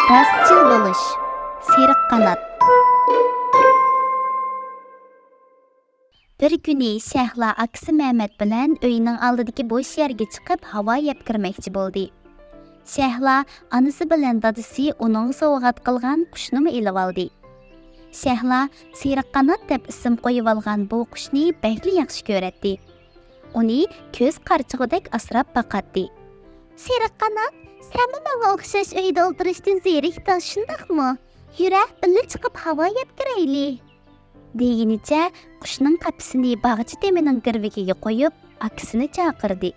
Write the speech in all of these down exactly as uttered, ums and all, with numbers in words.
راستچىل بولۇش. سېرىق قانات. بىر كۈنى شەھلا ئاكىسى مەمەت بىلەن ئۆيىنىڭ ئالدىدىكى بوش يەرگە چىقىپ ھاۋا يەپ كىرمەكچى بولدى. شەھلا ئانىسى بىلەن دادىسى ئۇنىڭغا سوۋغات قىلغان قۇشنىمۇ ئېلىۋالدى. شەھلا سېرىق قانات دەپ ئىسىم قويۇۋالغان بۇ قۇشنى بەكلا ياخشى كۆرەتتى. ئۇنى كۆز قارىچۇقىدەك ئاسراپ باقاتتى. سېرىق قانات، سەنمۇ ماڭا ئوخشاش ئۆيدە ئولتۇرۇشتىن زېرىكتىڭ، شۇنداقمۇ؟ يۈرە، بىللە چىقىپ ھاۋا يەپ كىرەيلى. دېگىنىچە قۇشنىڭ قەپىسىنى باغچە تېمىنىڭ گىرۋىكىگە قويۇپ، ئاكىسىنى چاقىردى.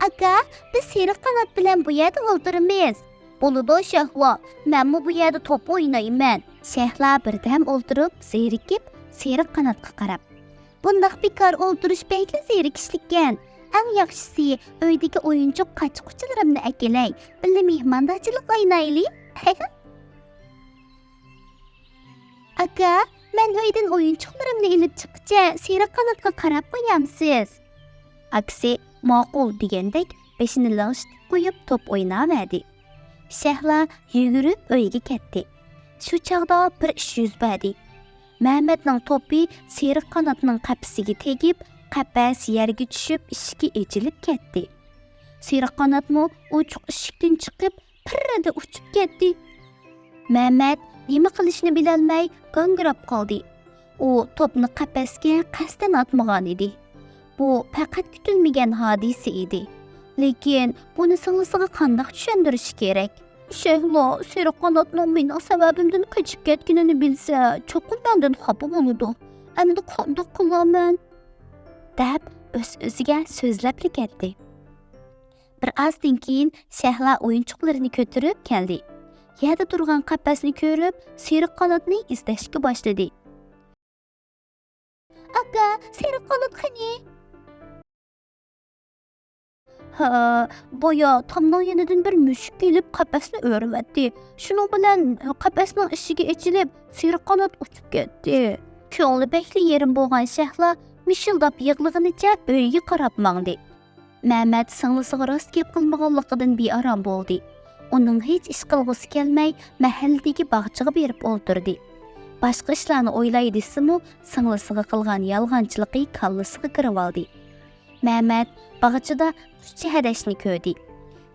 ئاكا، بىز سېرىق قانات بىلەن بۇ يەردە ئولتۇرىمىز. بولىدۇ شەھلا، مەنمۇ بۇ يەردە توپ ئوينايمەن. شەھلا بىردەم ئولتۇرۇپ، زېرىكىپ، سېرىق قاناتقا قاراپ، بۇنداق بىكار ئولتۇرۇش بەكلا زېرىكىشلىككەن. ئەڭ ياخشىسى، ئۆيدىكى ئويۇنچۇق قاچا-قۇچىلىرىمنى ئەكېلەي، بىللە مېھماندارچىلىق ئوينايلى. ئاكا، مەن ئۆيدىن ئويۇنچۇقلىرىمنى ئېلىپ چىققىچە سېرىق قاناتقا قاراپ قويامسىز؟ ئاكىسى ماقۇل دېگەندەك بېشىنى لىڭشىتىپ قويۇپ توپ ئويناۋەردى. شەھلا يۈگۈرۈپ ئۆيىگە كەتتى. شۇ چاغدا بىر ئىش يۈز بەردى. مەمەتنىڭ توپى سېرىق قاناتنىڭ قەپىسىگە تېگىپ، قەپەس يەرگە چۈشۈپ، ئىشىكى ئېچىلىپ كەتتى. سېرىق قاناتمۇ ئوچۇق ئىشىكتىن چىقىپ، پىررىدە ئۇچۇپ كەتتى. مەمەت نېمە قىلىشنى بىلەلمەي گاڭگىراپ قالدى. ئۇ توپنى قەپەسكە قەستەن ئاتمىغان ئىدى. بۇ پەقەت كۈتۈلمىگەن ھادىسە ئىدى. لېكىن بۇنى سىڭلىسىغا قانداق چۈشەندۈرۈشى كېرەك؟ شەھلا سېرىق قاناتنىڭ مېنىڭ سەۋەبىمدىن قېچىپ كەتكىنىنى بىلسە، چوقۇم مەندىن خاپا بولىدۇ. ئەمدى قانداق قىلارمەن؟ دەپ ئۆز-ئۆزىگە سۆزلەپلا كەتتى. بىر ئازدىن كېيىن شەھلا ئويۇنچۇقلىرىنى كۆتۈرۈپ كەلدى. يەردە تۇرغان قەپەسنى كۆرۈپ، سېرىق قاناتنى ئىزدەشكە باشلىدى. ئاكا، سېرىق قانات قېنى؟ ھە، بايا تامنىڭ يېنىدىن بىر مۈشۈك كېلىپ قەپەسنى ئۆرۈۋەتتى. شۇنىڭ بىلەن قەپەسنىڭ ئىشىكى ئېچىلىپ، سېرىق قانات ئۇچۇپ كەتتى. كۆڭلى بەكلا يېرىم بولغان شەھلا مىشىلداپ يىغلىغىنىچە ئۆيىگە قاراپ ماڭدى. مەمەت سىڭلىسىغا راست گەپ قىلمىغانلىقىدىن بىئارام بولدى. ئۇنىڭ ھېچ ئىش قىلغۇسى كەلمەي، مەھەللىدىكى باغچىغا بېرىپ ئولتۇردى. باشقا ئىشلارنى ئويلاي دېسىمۇ، سىڭلىسىغا قىلغان يالغانچىلىقى كاللىسىغا كىرىۋالدى. مەمەت باغچىدا قۇشچى ھەدەشنى كۆردى.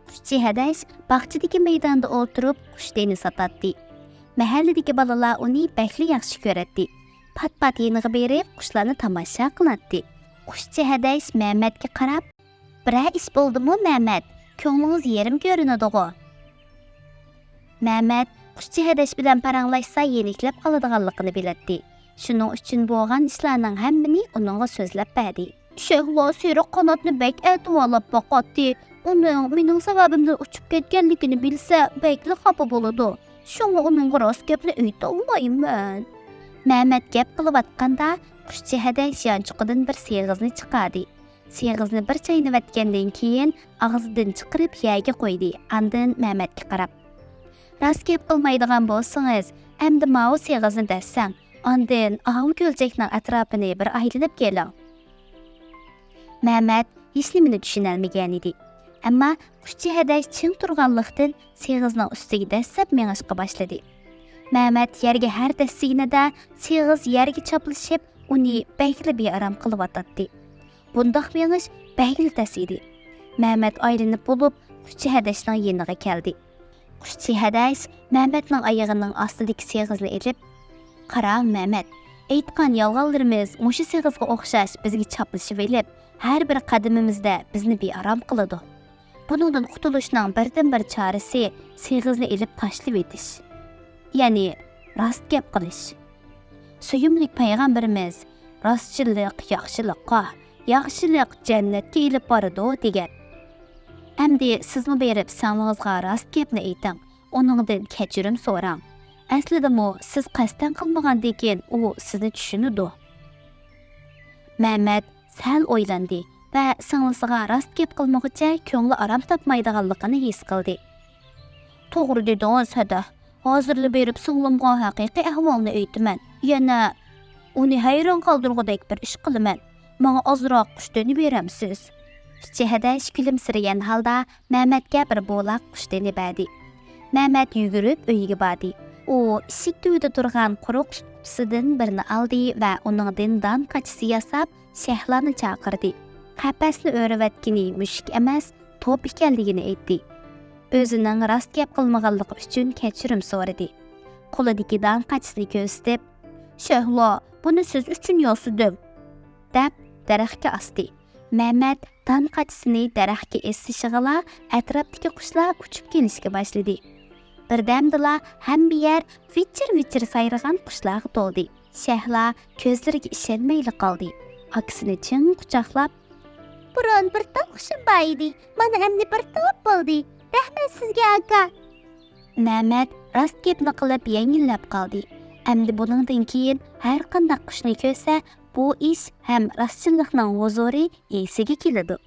قۇشچى ھەدەش باغچىدىكى مەيداندا ئولتۇرۇپ قۇش دېنى ساتاتتى. مەھەللىدىكى بالىلار ئۇنى بەكلا ياخشى كۆرەتتى. پات-پات يېنىغا بېرىپ قۇشلارنى تاماشا قىلاتتى. قۇشچى ھەدەش مەمەتكە قاراپ، بىرەر ئىش بولدىمۇ، مەمەت؟ كۆڭلىڭىز يېرىم كۆرۈنىدىغۇ؟ مەمەت قۇشچى ھەدەش بىلەن پاراڭلاشسا يېنىكلەپ قالىدىغانلىقىنى بىلەتتى. شۇنىڭ ئۈچۈن بولغان ئىشلارنىڭ ھەممىنى ئۇنىڭغا سۆزلەپ بەردى. شەھلا سېرىق قاناتنى بەك ئەتىۋارلاپ باقاتتى. ئۇنىڭ مېنىڭ سەۋەبىمدىن ئۇچۇپ كەتكەنلىكىنى بىلسە، بەكلا خاپا بولىدۇ. شۇڭا ئۇنىڭغا راست گەپنى ئېيتالمايمەن. مەمەت گەپ قىلىۋاتقاندا، قۇشچى ھەدەش يانچۇقىدىن بىر سېغىزنى چىقاردى. سېغىزنى بىر چاينىۋەتكەندىن كېيىن، ئاغزىدىن چىقىرىپ يەرگە قويدى، ئاندىن مەمەتكە قاراپ، راست گەپ قىلمايدىغان بولسىڭىز، ئەمدى ماۋۇ سېغىزنى دەسسەڭ، ئاندىن ئاۋۇ كۆلچەكنىڭ ئەتراپىنى بىر ئايلىنىپ كېلىڭ. مەمەت ھېچنېمىنى چۈشىنەلمىگەنىدى. ئەمما قۇشچى ھەدەش چىڭ تۇرغانلىقتىن، سېغىزنىڭ ئۈستىگە دەسسەپ مېڭىشقا باشلىدى. مەمەت يەرگە ھەر دەسسىگىنىدە، سېغىز يەرگە چاپلىشىپ، ئۇنى بەكلا بىئارام قىلىۋاتاتتى. بۇنداق مېڭىش بەكلا تەس ئىدى. مەمەت ئايلىنىپ بولۇپ، قۇشچى ھەدەشنىڭ يېنىغا كەلدى. قۇشچى ھەدەش مەمەتنىڭ ئايىغىنىڭ ئاستىدىكى سېغىزنى ئېلىپ، قاراڭ، مەمەت، ئېيتقان يالغانلىرىمىز مۇشۇ سېغىزغا ئوخشاش بىزگە چاپلىشىۋېلىپ، ھەر بىر قەدىمىمىزدە بىزنى بىئارام قىلىدۇ. بۇنىڭدىن قۇتۇلۇشنىڭ بىردىنبىر چارىسى سېغىزنى ئېلىپ تاشلىۋېتىش. يەنى راست گەپ قىلىش. سۆيۈملۈك پەيغەمبىرىمىز، راستچىللىق ياخشىلىققا، ياخشىلىق جەننەتكە ئېلىپ بارىدۇ، دېگەن. ئەمدى سىزمۇ بېرىپ سىڭلىڭىزغا راست گەپنى ئېيتىڭ، ئۇنىڭدىن كەچۈرۈم سوراڭ. ئەسلىدىمۇ سىز قەستەن قىلمىغاندىكىن، ئۇ سىزنى چۈشىنىدۇ. مەمەت سەل ئويلاندى ۋە سىڭلىسىغا راست گەپ قىلمىغۇچە كۆڭلى ئارام تاپمايدىغانلىقىنى ھېس قىلدى. توغرا دېدىڭىز، ھەدە. ھازىرلا بېرىپ سىڭلىمغا ھەقىقىي ئەھۋالنى ئېيتىمەن. يەنە ئۇنى ھەيران قالدۇرغۇدەك بىر ئىش قىلىمەن. ماڭا ئازراق قۇش دېنى بېرەمسىز؟ قۇشچى ھەدەش كۈلۈمسىرىگەن ھالدا مەمەتكە بىر بولاق قۇش دېنى بەردى. مەمەت يۈگۈرۈپ ئۆيىگە باردى. ئۇ ئىشىك تۈۋىدە تۇرغان قۇرۇق سۇپىسىدىن بىرنى ئالدى ۋە ئۇنىڭدىن دان قاچىسى ياساپ، شەھلانى چاقىردى. قەپەسنى ئۆرۈۋەتكىنى مۈشۈك ئەمەس، توپ ئىكەنلىكىنى ئېيتتى. ئۆزىنىڭ راست گەپ قىلمىغانلىقى ئۈچۈن كەچۈرۈم سورىدى. قولىدىكى دان قاچىسىنى كۆرسىتىپ، «شەھلا، بۇنى سىز ئۈچۈن ياسىدىم» دەپ، دەرەخكە ئاستى. مەمەت دان قاچىسىنى دەرەخكە ئېسىشىغىلا، ئەتراپتىكى قۇشلار ئۇچۇپ كېلىشكە باشلىدى. بىردەمدىلا ھەممە يەر ۋىچىر-ۋىچىر سايرىغان قۇشلارغا تولدى. شەھلا كۆزلىرىگە ئىشەنمەيلا قالدى. ئاكىسىنى چىڭ قۇچاقلاپ، «بۇرۇن بىر توپ قۇشۇم بار ئىدى، مانا ئەمدى بىر توپ بولدى. رەھمەت سىزگە، ئاكا!» مەمەت راست گەپنى قىلىپ يەڭگىللەپ قالدى. ئەمدى بۇنىڭدىن كېيىن ھەر قانداق قۇشنى كۆرسە، بۇ ئىش ھەم راستچىللىقنىڭ ھۇزۇرى ئېسىگە كېلىدۇ.